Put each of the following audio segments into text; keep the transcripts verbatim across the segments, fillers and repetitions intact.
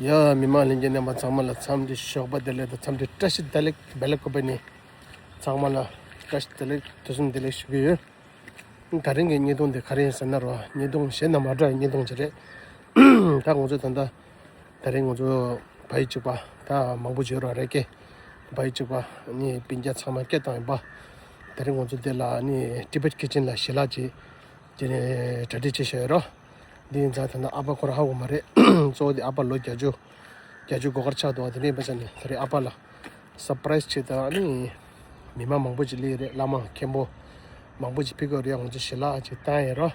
ཡ། མི་མང་ལྷན་རྒྱས་རྣམ་པ་ཚང་མ་ལ་འཚམས་འདྲི་ཞོགས་པ་བདེ་ལེགས་དང་འཚམས་འདྲི་བཀྲ་ཤིས་བདེ་ལེགས། སྦེལ་ཀོབ་ནས་ཚང་མ་ལ་བཀྲ་ཤིས་བདེ་ལེགས། དུས་གསུམ་བདེ་ལེགས་ཞུ་གི་ཡོད། ད་རིང་གི་བརྙན་ཐུང་འདི་ག་རེ་ཡིན་ཟེར་ན་རོ། བརྙན་ཐུང་གཞན་དང་མ་འདྲ་བའི་བརྙན་ཐུང་ཅིག་རེད། ད་ང་ཚོ་ད་ལྟ་ད་རིང་ང་ཚོ་བ་ཡི་གཅིག་པ་ད་མང་པོ་བརྗོད་རོགས་རེད་ཀྱེ། བ་ཡི་གཅིག་པ་ནི་སྤུན་ཀྱག་ཚང་མ་སྐད་བཏང་ཡིན་པ། ད་རིང་ང་ཚོ་འདི་ལ་ནི་ཊི་བེཊ་ཁི་ཅན་ལ་ཞལ་ལག་ཅིག་དེ་ནས་གྲ་སྒྲིག་བྱེད་བཞག་ཡོད་རོ། འདི་ཡིན་ཙང་ད་ལྟ་ཨ་ཕ་ཁོ་རང་ཧ་གོ་མ་རེད། གཙོ་བོ་དེ་ཨ་ཕ་ལོ་བརྒྱད་ཅུ་བརྒྱད་ཅུ་འགོ་ཁར་ཆགས་འདུག་དེ་ནས་ཕ་ཆ་ནས་ད་རེས་ཨ་ཕ་ལ་སར་པ་རའི་སི་བྱེད་དང་ནི་མི་མང་མང་པོ་ཅིག་སླེབས་རེད། བླ་མ་མཁན་པོ་མང་པོ་ཅིག་ཕེབས་ཀྱི་རེད། ང་ཚོ་ཞལ་ལག་ཅིག་བཏང་ཡོད་རོ།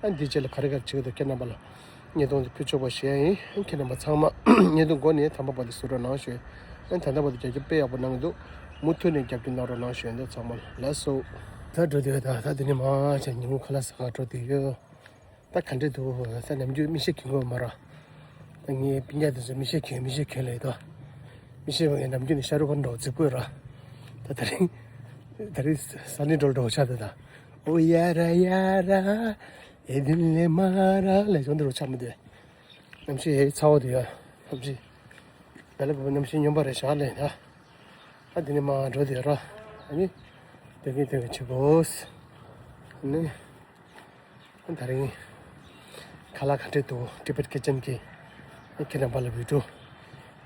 ཨ་འདི་རྗེས་ལ་ག་རེ་ག་རེ་བྱེད་ཀྱི་འདུག་ཁྱེད་རྣམ་པ་ལ་བརྙན་ཐུང་འདི་ཕུལ་ཆོག་པ་ཞུ་ཡ་ཡིན། ཁྱེད་རྣམ་པ་ཚང་མ་བརྙན་ཐུང་འགོ་ནས་ཐ་མ་བར་དུ་གཟིགས་རོགས་གནང་ཞུ། ཨ་ད་ལྟ་བར་དུ་རྒྱབ་སྐྱོར་དཔེ་ཡག་པོ་གནང་གི་འདུག་མུ་མཐུད་ནས་རྒྱབ་སྐྱོར་གནང་རོགས་གནང་ཞུ་ཡ་འདུག་ཚང་མ་ལ་ལགས་སོ། ད་འགྲོ་དུས་ད་ད་འདི་ནས་མར་བྱས་ཉིན་གུང་ཁ་ལག་ཟ་གར་འགྲོ་དུས་ཡོད། ད་ག་འདྲས་འདུག་ད་ནམ་རྒྱུན་མིག་ཤེལ་གྱོན་དགོས་མ་ར། ད་ངའི་སྤུན་ཀྱག་དེ་ཚོ་མིག་ཤེལ་གྱོན་མིག་ཤེལ་གྱོན་ལབ་ཡོད་དོ། མིག་ཤེལ་ངས་ནམ་རྒྱུན་ནས་ཤ་རུ་ཁ་འདྲ་བོ་རྫིག་པོ་ཡོད་ར། ད་ད་རིང་ད་རིང་ས་ནི་འགྲོ་འགྲོ་ཆགས་འདུག་ད། ཨོ་ཡ་ར་ཡ་ར། ཨེ་དིན་ལེ་མ་ར་ལས་ཀྱང་འདི་རུ་ཆགས་མི་འདུག་གནམ་གཤིས་ཧེ་ཚ་བོ་འདུག་ཡ། གནམ་གཤིས། ད་ལ་བུ་གནམ་གཤིས་སྨྱོན་པ་རེད་ཤག་ལས་ད། ཨ་འདི་ནས་མར་འགྲོ་དེ་ར། ཨ་ནི། དེ་གིན་དེ་གིན་བྱེད་དགོས། ཨ་ནི། ད་རིང་ཁ་ལག་ག་འདྲས་འདུག་ཊི་བེཊ་ཁི་ཅན་གྱི་ཁྱེད་རྣམ་པ་ལ་བི་ཌིའོ་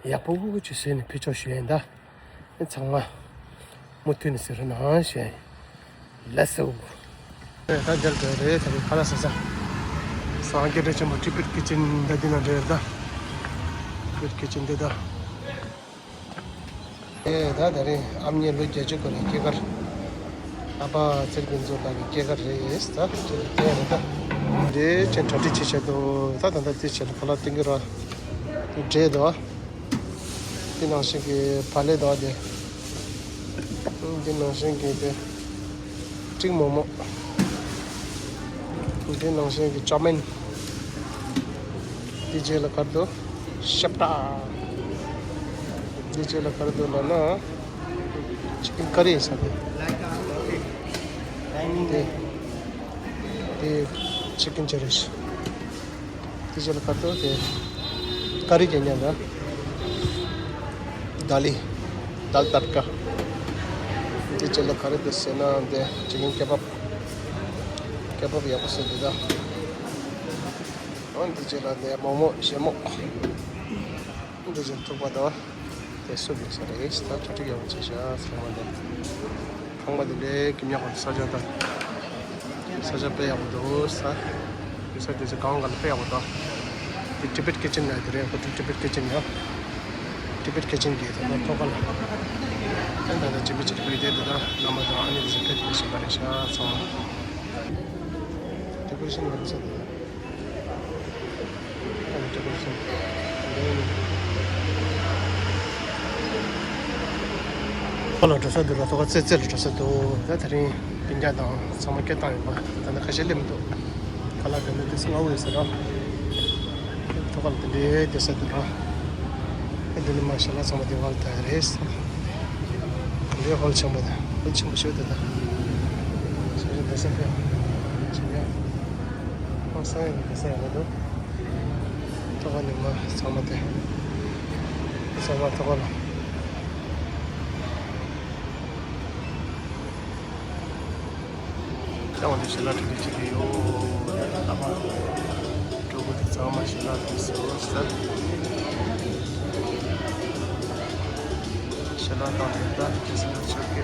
ཡག་པོ་ཅིག་བཟོས་ནས་ཕུལ་ཆོག་ཞུ་ཡིན་ད། ཚང་མ་མུ་མཐུད་ནས་གཟིགས་རོགས་གནང་ཞུ་ཡིན། ལགས་སོ། ད་འདིར་འགྲོ་རེད། ད་རིང་ཁ་ལག་ཟ་ས། སང་སྐད་གྲགས་ཆེན་པོ་ཊི་བེཊ་ཁི་ཅན་ད་འདི་ན་འགྲོ་ཡོད་ད། ཊི་བེཊ་ཁི་ཅན་འདི་ད། ཨེ་ད་ད་རེས་ཨ་མྱེས་ལོ་བརྒྱད་ཅུ་འཁོར་བའི་སྐྱེས་སྐར། ཨ་ཕ་ཚེ་རིང་ཕུན་ཚོགས་ལགས་ཀྱི་སྐྱེས་སྐར་རེད་ད། དེ་རེད་ད། འདི་ཅན་གྲ་སྒྲིག་བྱེད་བྱེད་དོ། ད་ད་ད་དེ་བྱེད་ལ་ཁོ་ལ་ཏིང་གི་ར། འདི་འདྲེ་དོ། འདི་ནང་བཞིན་གྱི་བག་ལེབ་དོ་དེ། འདི་ནང་བཞིན་གྱི་དེ། སྤྲིན་མོག་མོག་འདི་ནང་བཞིན་གྱི་ཅོ་མིན། འདི་རྗེས་ལ་ག་རེ་འདུག་ཤབ་ཏ། འདི་རྗེས་ལ་ག་རེ་འདུག་ལབ་ན། ཅི་ཀན་ཀ་རི་ཟེར་ཏེ། འདི། འདི་ཅི་ཀན་ཅི་རི་ཟེར། དེ་ཕྱི་ལ་ཁ་ཐོག་དེ་ཀ་རི་གྱ་ཉག་ལ་དཱ་ལི་དཱལ་ཏར་ཀ། དེ་ཕྱི་ལ་ག་རེ་འདུག་ཟེར་ན་དེ་ཅི་ཀན་ཀེ་བབ། ཀེ་བབ་ཡག་པོ་བཟོས་འདུག་ད། འོ་དེ་ཕྱི་ལ་དེ་མོག་མོག་གཞན་མོག་དེ་ཕྱི་ཐུག་པ་དང་། དེ་སུ་ཡོད་ས་རེད། ད་གྲ་སྒྲིག་ཡག་པོ་བྱས་ཤག་ཚང་མ་དེ། ཁང་པ་དེ་ལས་ཀྱི་ཉག་པ་ས་ཆ་དང་། ས་ཆ་དཔེ་ཡག་པོ་འདུག་ས། ཡོད་ས་དེ་ཚོ་གང་ག་ལ་དཔེ་ཡག་པོ་འདུག་དེ་ཊི་བེཊ་ཁི་ཅན་ལ་དེ་རེད། ཁོ་ཊི་བེཊ་ཁི་ཅན་ཡ། ཊི་བེཊ་ཁི་ཅན་གྱི་ད་ལྟ་ཐོག་ཁ་ལ། ཨ་ད་ལྟ་ཇི་མི་ཇི་ཕུལ་དེ་དེ་ད་བླ་མ་དང་ཨ་ནེ་དེ་ཚོ་ཕེབས་ཕེབས་བཞིན་པ་རེད་ཤག་ཚང་མ། ཌེ་ཀོ་རེ་ཤན་ཡག་པོ་བྱས་འདུག་ཁོ་ལ་འགྲོ་ས་འདུག་ར། ཐོག་ཁ་རྩེ་རྩེ་ལ་འགྲོ་ས་འདུག་ད་དེ་རིང་སྤུན་ཀྱག་དང་ཚང་མ་སྐད་བཏང་ཡོད་པ། ད་ནི་ཁ་ཤས་སླེབས་མི་འདུག་ཁ་ལག་དེ་ནི་དུས་སུ་སྔ་བོ་ཡོད་ས་ར། ཐོག་ཁ་ལ་དེ་འདྲའི་སྡོད་ས་འདུག་ར། ཨེ་འདི་ནི་མ་ཤ་ལ་ཚང་མ་དེ་བར་ད་རེད། དེ་འདྲའི་ཧོལ་ཆེན་པོ་དང་ཧོལ་ཆེན་པོ་ཞིག་འདུག་ད་ཤ་ཤ་སྡོད་ས་དེ་ཆེ་ཡ། ཧང་སང་ཡང་སྡོད་ས་ཡང་མི་འདུག་ཐོག་ཁ་ནས་མ་ཚང་མ་དེ། ཚང་མ་ཐོག་ཁ་ལ། ད་འོ་དེ་ཞལ་ལག་ཁྲིད་ཁྲིད་ཀྱི་ཡོད། ཨ་མ། སྤྲུལ་སྐུ་དེ་ཚང་མ་ཞལ་ལག་ཁྲིད་སོང་ཟེར། ཞལ་ལག་བཏང་དེ་ད་དེ་ཞལ་ལག་ཆོག་གི།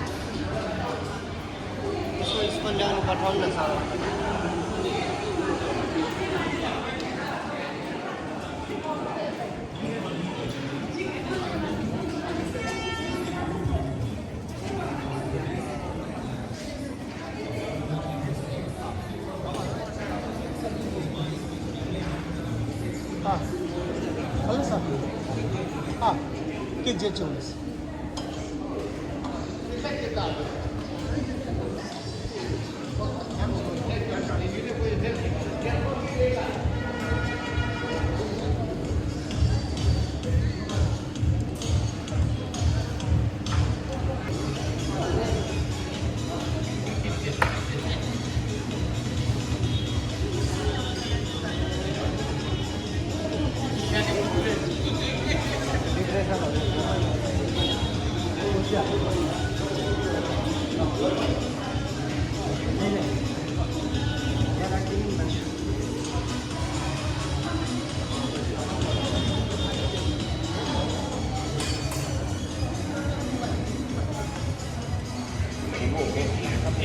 ད་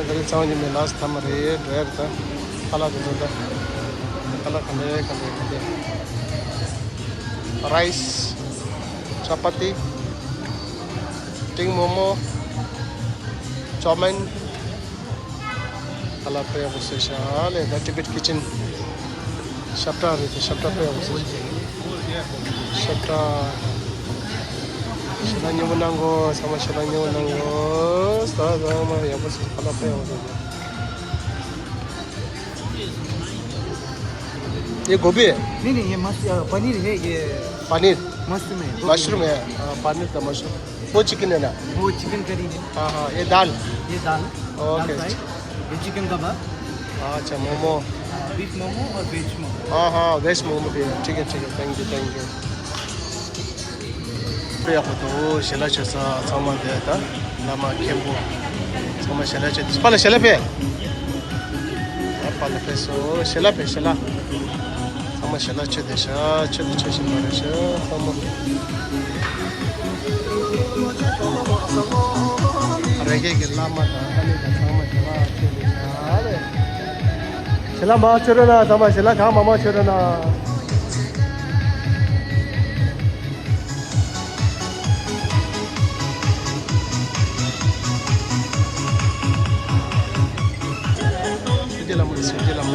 ག་རེ་ཚང་གི་མེད་ལ་ཐ་མ་རེད་རེད་ད། ཁ་ལག་དེ་ཚོ་ད། ཁ་ལག་ག་འདྲ་ག་འདྲ་ག་འདྲ། རའིས། ཅ་པ་ཏི། སྤྲིང་མོག་མོག་ཅོ་མན། ཁ་ལག་དཔེ་ཡག་པོ་བཟོས་ཤག་ལས། ད་ཊི་བེཊ་ཀི་ཅན། ཤ་བཀྲ་རེད་དེ། ཤ་བཀྲ་དཔེ་ཡག་པོ་བཟོས་ཤག་ཤ་བཀྲ། ཞེ་དྲག་མཉེས་པོ་གནང་གོ། ཚང་མ་ཞེ་དྲག་མཉེས་པོ་གནང་གོ། ད་ཚང་མ་ཡག་པོ་བཟོས། ཁ་ལག་དཔེ་ཡག་པོ་བཟོས། ये गोभी है? नहीं, नहीं, ये मश-, अ, पनीर है, ये पनीर। मशरूम है, गोभी मशरूम नहीं। है। हाँ, पनीर का मशरूम। वो चिकन है ना? वो चिकन करी है। हाँ, हाँ, ये दाल। ये दाल ओके। फ्राई, ये चिकन कबाब। अच्छा, मोमो। हाँ, बीफ मोमो और वेज मोमो। हाँ, हाँ, वेज मोमो भी है। ठीक है, ठीक है, थैंक यू, थैंक यू। དཔེ་ཡག་པོ་འདུག་ཞལ་ལག་མཆོད་ས་ཚང་མ་འདི་ད་བླ་མ་མཁན་པོ་ཚང་མ་ཞལ་ལག་མཆོད། པཱ་ལགས་ཞལ་ལག་ཕེབས། ཨ་པཱ་ལགས་ཕེབས་སོང་། ཞལ་ལག་ཕེབས། ཞལ་ལག་ཚང་མ་ཞལ་ལག་མཆོད་བསྡད་ཤག་མཆོད་དུ་མཆོད་བཞིན་པ་རེད་ཤག་ཚང་མ། རེ་འགས་ཀྱི་བླ་མ་དང་ཨ་ནེ་དང་ཚང་མ་ཞལ་ལག་མཆོད་བསྡད་ཤག་རེད། ཞལ་ལག་མང་མཆོད་རོགས་གནང་། ཚང་མ་ཞལ་ལག་གང་མང་མང་མཆོད་རོགས་གནང་། སུ་ཇི་ལ་མོ། སུ་ཇི་ལ་མོ།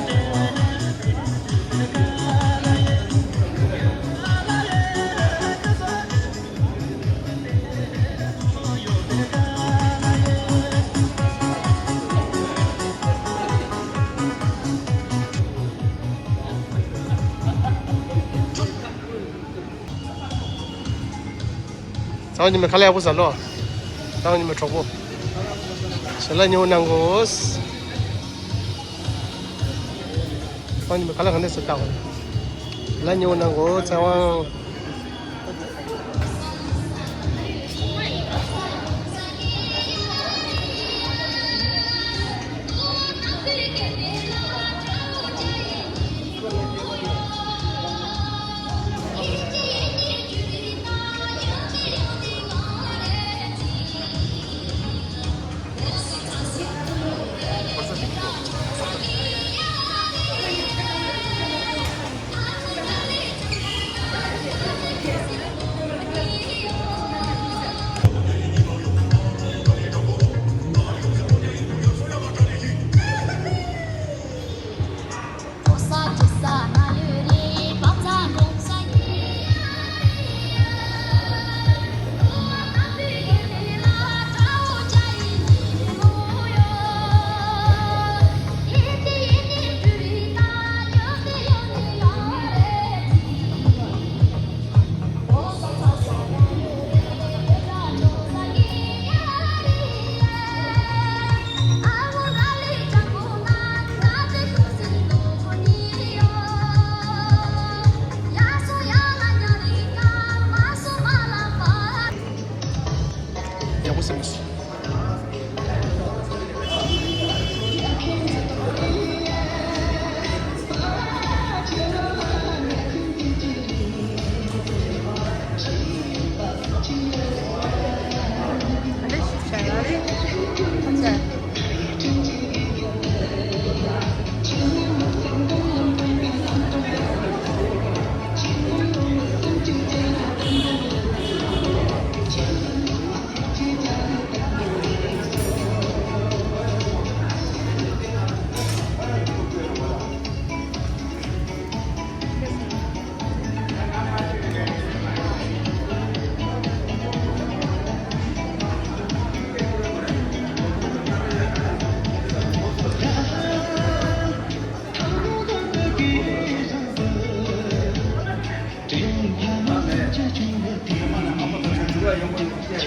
ཚང་མ་ཉི་མ་ཁ་ལག་ཡག་པོ་ཟ་ལོ། ཚང་མ་ཉི་མ་གྲོགས་པོ། ཞལ་ལག་ཉོ་གནང་གོ། ཚང་མ་ཉི་མ་ཁ་ལག་ག་ནས་ཟ་ལྟ་གོ། ཞལ་ལག་ཉོ་གནང་གོ་ཚང་མ། ད་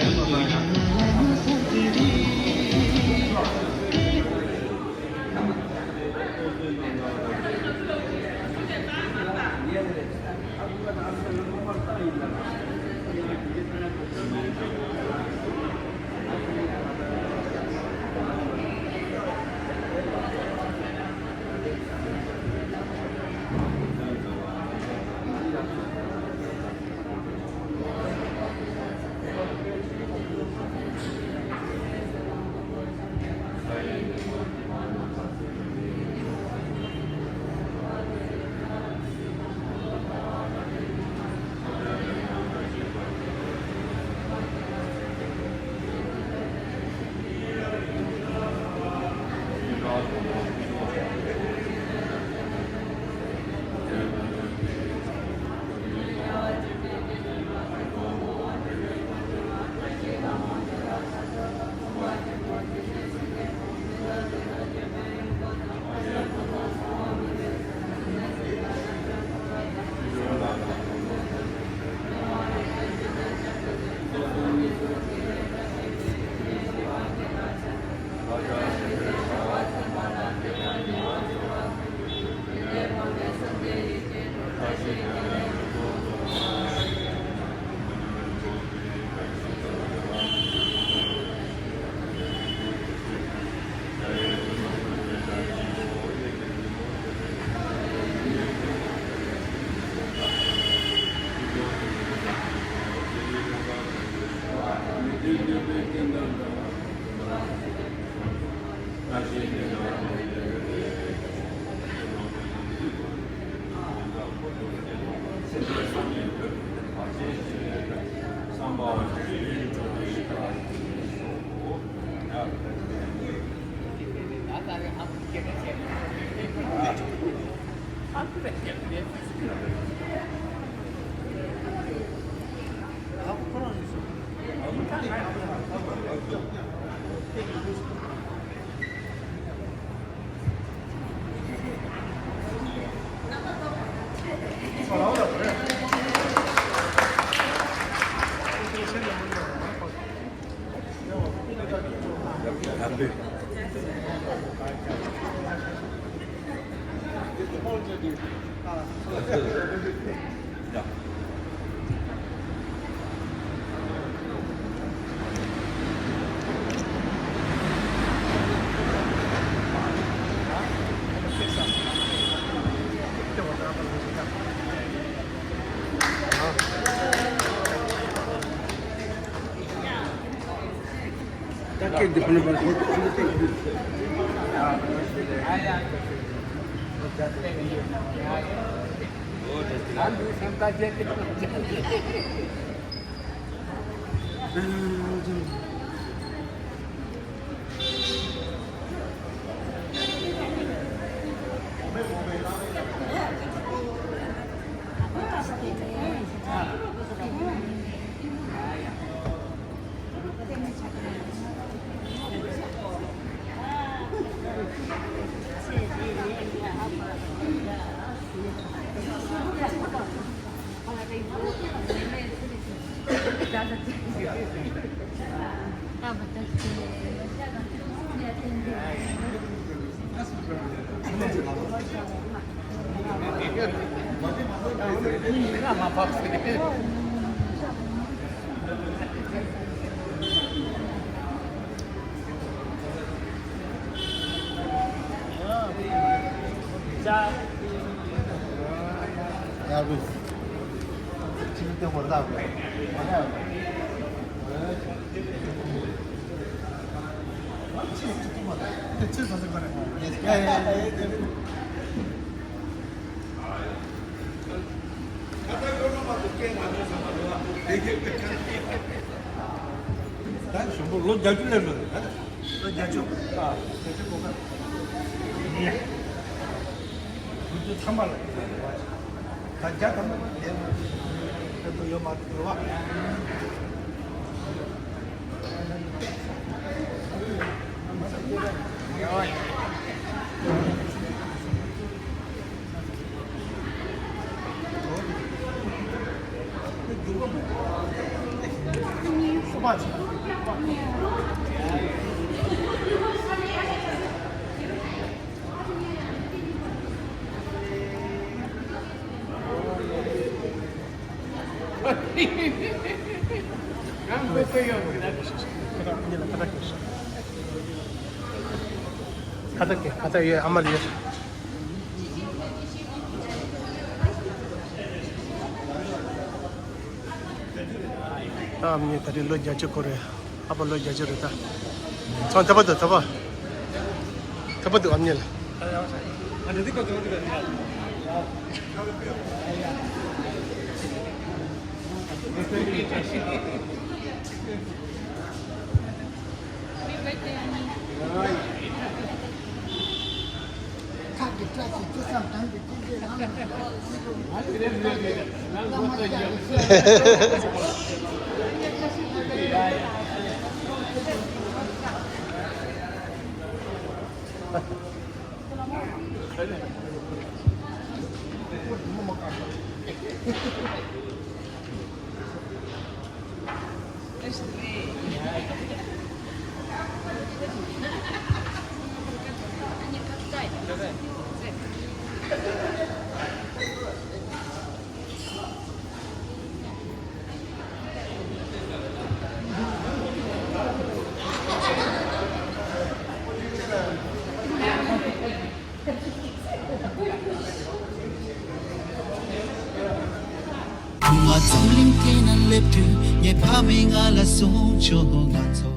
གཞོན་པ་ལོ་བརྒྱད་ཅུ་སླེབས་འགྲོ་རེད། ལོ་བརྒྱད་ཅུ། ཨ། བརྒྱད་ཅུ་གོ་ཁ། ཡེ། དུས་ཚོད་ཚང་མ་ལ་ད་བརྒྱ་ཐམ་པ་ལས་མ་ཐུབ་ཡོད་མ་རེད་བ། ཁ་ཏ་ཀེ་ཁ་ཏ་ཡོད། ཨ་མ་ལ་ཡོད། ད་ཨ་མྱེས་ད་རེས་ལོ་བརྒྱད་ཅུ་འཁོར་རེད། ཨ་ཕ་ལོ་བརྒྱད་ཅུ་རེད་ད། ཚང་ཐབ་པ་འདུག་ཐབ་པ། ཐབ་པ་འདུག་ཨ་མྱེས་ལ། ང་འཛམ་གླིང་སྟེང་ན་སླེབས་དུས་ངའི་ཕ་མས་ང་ལ་གསུངས་བྱུང་། ང་ཚོ།